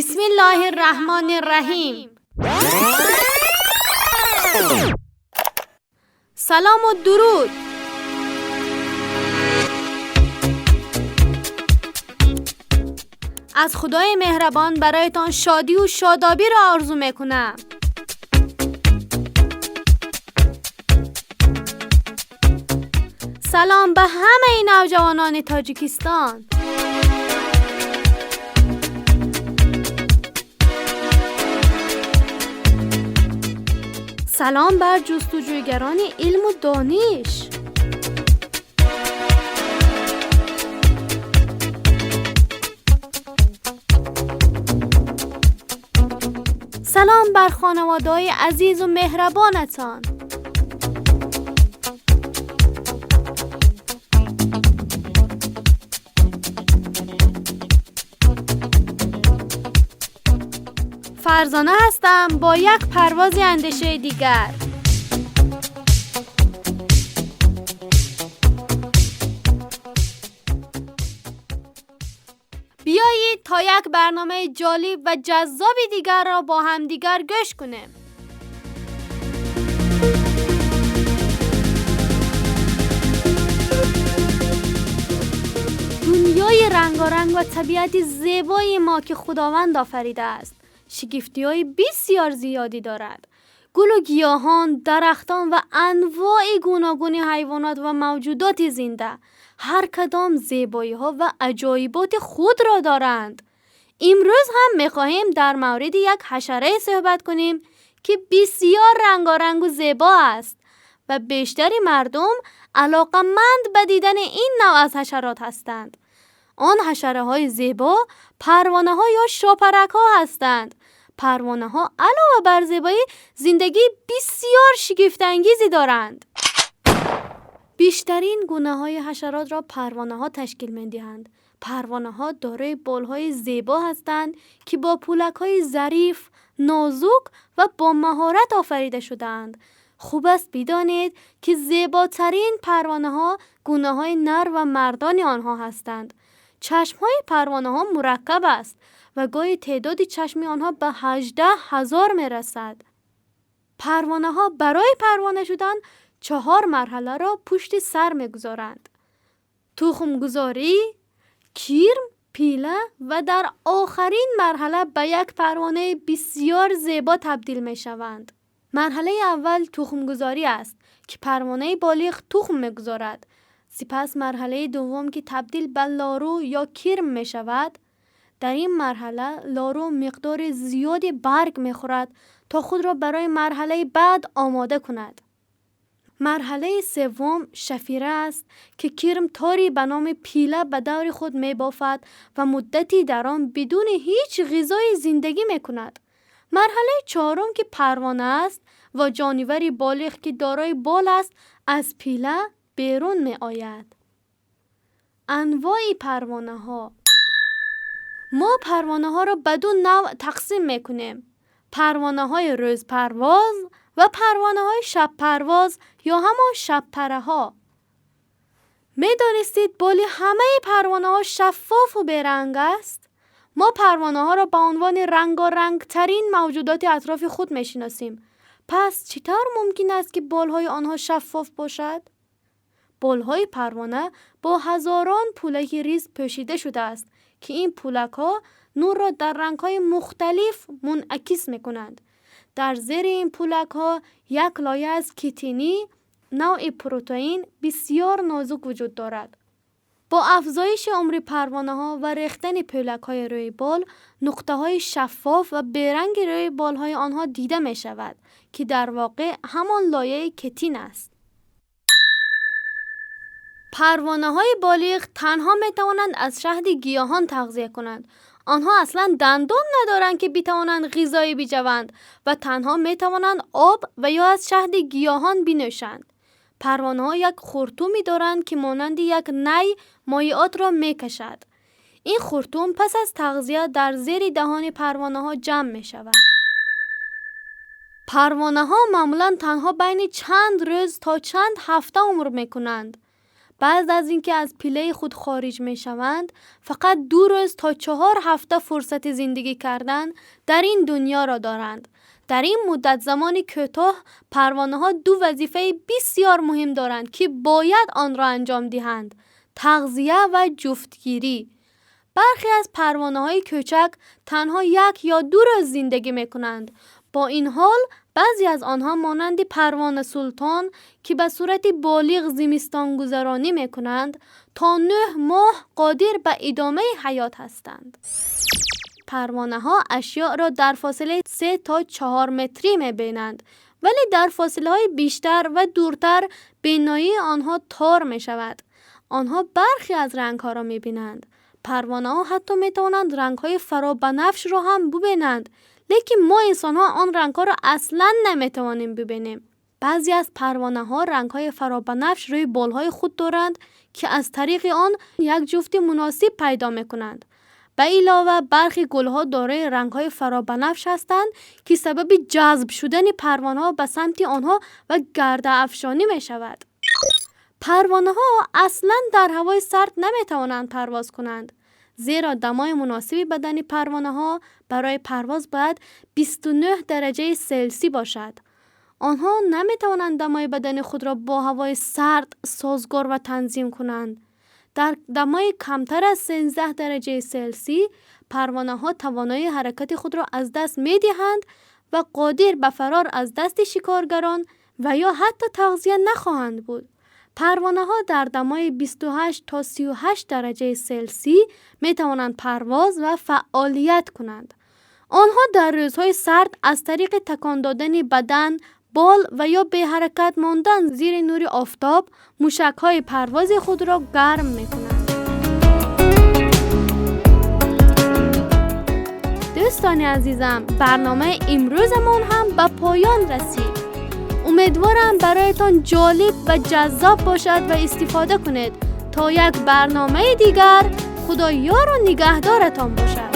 Бисмиллоҳир-раҳмонир-раҳим. Салому дуруд. Аз Худои меҳрабон бароятон шодию шодобиро орзу мекунам. Салом ба ҳамаи навҷавонони Тоҷикистон. Салом бар ҷустуҷӯйгарони илму дониш. Салом бар хонаводаҳои азизу меҳрабонатон. Фарзона ҳастам бо як парвози андешаи дигар. Биёед то як барномаи ҷолиб ва ҷаззоби дигарро бо ҳамдигар гӯш кунем. Дунёи рангоранг ва табиати зебои мо, ки Худованд офаридааст, шигифтиҳои бисёр зиёдӣ дорад. Гулу гиёҳон, дарахтон ва анвои гуногуни ҳайвонот ва мавҷудоти зинда ҳар кадом зебоиҳо ва аҷоиботи худро доранд. Имрӯз ҳам мехоҳем дар мавриди як ҳашарае суҳбат кунем, ки бисёр рангорангу зебо аст ва бештари мардум алоқаманд ба дидани ин навъ аз ҳашарот ҳастанд. Он ҳашараҳои зебо парвонаҳо ё шопаракҳо ҳастанд. Парвонаҳо алова бар зебоӣ зиндагии бисёр шигифтангезе доранд. Бештарин гунаҳои ҳашаротро парвонаҳо ташкил медиҳанд. Парвонаҳо дорои болҳои зебо ҳастанд, ки бо пӯлакҳои зариф, нозук ва бо маҳорат офарида шудаанд. Хуб аст бидонед, ки зеботарин парвонаҳо гунаҳои нар ва мардони онҳо ҳастанд. Чашмҳои парвонаҳо мураккаб аст ва гоҳи теъдоди чашми онҳо ба 18 000 мерасад. Парвонаҳо барои парвона шудан чаҳор марҳаларо пушти сар мегузоранд: тухмгузорӣ, кирм, пила ва дар охарин марҳала ба як парвонаи бисёр зебо табдил мешаванд. Марҳалаи аввал тухмгузорӣ аст, ки парвонаи болиғ тухм мегузорад. Сипас марҳалаи дуввум, ки табдил ба лору ё кирм мешавад. Дар ин марҳала лору миқдори зиёди барг мехӯрад, то худро барои марҳалаи баъд омода кунад. Марҳалаи севум шафира аст, ки кирм тори ба номи пила ба даври худ мебофад ва муддати дар он бидуни ҳеҷ ғизое зиндагӣ мекунад. Марҳалаи чорум, ки парвона аст ва ҷонивари болиғ, ки дорои бол аст, аз пила берун меояд. Анвои парвонаҳо. Мо парвонаҳоро ба ду навъ тақсим мекунем: парвонаҳои рӯзпарвоз ва парвонаҳои шабпарвоз ё ҳамон шабпараҳо. Медонистед, боли ҳамаи парвонаҳо шаффофу беранг аст? Мо парвонаҳоро ба унвони рангорангтарин мавҷудоти атрофи худ мешиносем. Пас чӣ тавр мумкин аст, ки болҳои онҳо шаффоф бошад? Болҳои парвона бо ҳазорон пӯлаки риз пӯшида шудааст, ки ин пӯлакҳо нурро дар рангҳои мухталиф мунъакис мекунанд. Дар зери ин пӯлакҳо як лоя аз китинӣ, навъи протеин бисёр нозук вуҷуд дорад. Бо афзоиши умри парвонаҳо ва рехтани пӯлакҳои рӯи бол, нуқтаҳои шаффоф ва беранги рӯи болҳои онҳо дида мешавад, ки дар воқеъ ҳамон лояи китин аст. Парвонаҳои болиғ танҳо метавонанд аз шаҳди гиёҳон тағзия кунанд. Онҳо аслан дандон надоранд, ки битавонанд ғизое биҷаванд, ва танҳо метавонанд об ва ё аз шаҳди гиёҳон бинӯшанд. Парвонаҳо як хуртуме доранд, ки монанди як най моеотро мекашад. Ин хуртум пас аз тағзия дар зери даҳони парвонаҳо ҷамъ мешавад. Парвонаҳо маъмулан танҳо байни чанд рӯз то чанд ҳафта умр мекунанд. بعد از اینکه از پیله خود خارج می شوند فقط 2 روز تا 4 هفته فرصت زندگی کردن در این دنیا را دارند. در این مدت زمان کوتاه پروانه ها 2 وظیفه بسیار مهم دارند که باید آن را انجام دهند: تغذیه و جفتگیری. برخی از پروانه های کوچک تنها 1 یا 2 روز زندگی می کنند. با این حال بعضی از آنها مانند پروانه سلطان که به صورت بالغ زمستان گذرانی می کنند تا 9 ماه قادر به ادامه حیات هستند. پروانه ها اشیاء را در فاصله 3 تا 4 متری می بینند، ولی در فاصله های بیشتر و دورتر بینایی آنها تار می شود. آنها برخی از رنگ ها را می بینند. پروانه ها حتی می توانند رنگ های فرابنفش را هم ببینند، لیکن ما انسان ها آن رنگ ها را اصلا نمی توانیم ببینیم. بعضی از پروانه ها رنگ های فرابنفش روی بال های خود دارند که از طریق آن یک جفت مناسب پیدا می کنند. به علاوه برخی گل ها دارای رنگ های فرابنفش هستند که سبب جذب شدن پروانه ها به سمت آنها و گرده افشانی می شود. پروانه ها اصلا در هوای سرد نمی توانند پرواز کنند، زیرا دمای مناسب بدن پروانه ها برای پرواز باید 29 درجه سلسی باشد. آنها نمی توانند دمای بدن خود را با هوای سرد سازگار و تنظیم کنند. در دمای کمتر از 13 درجه سلسی پروانه ها توانایی حرکت خود را از دست می دهند و قادر به فرار از دست شکارگران و یا حتی تغذیه نخواهند بود. پروانه ها در دمای 28 تا 38 درجه سلسی می توانند پرواز و فعالیت کنند. آنها در روزهای سرد از طریق تکان دادن بدن، بال و یا به حرکت ماندن زیر نور آفتاب موشک های پرواز خود را گرم می کنند. دوستان عزیزم، برنامه امروزمان هم به پایان رسید. امیدوارم برایتان جالب و جذاب باشد و استفاده کنید. تا یک برنامه دیگر، خدا یار و نگهدارتان باشد.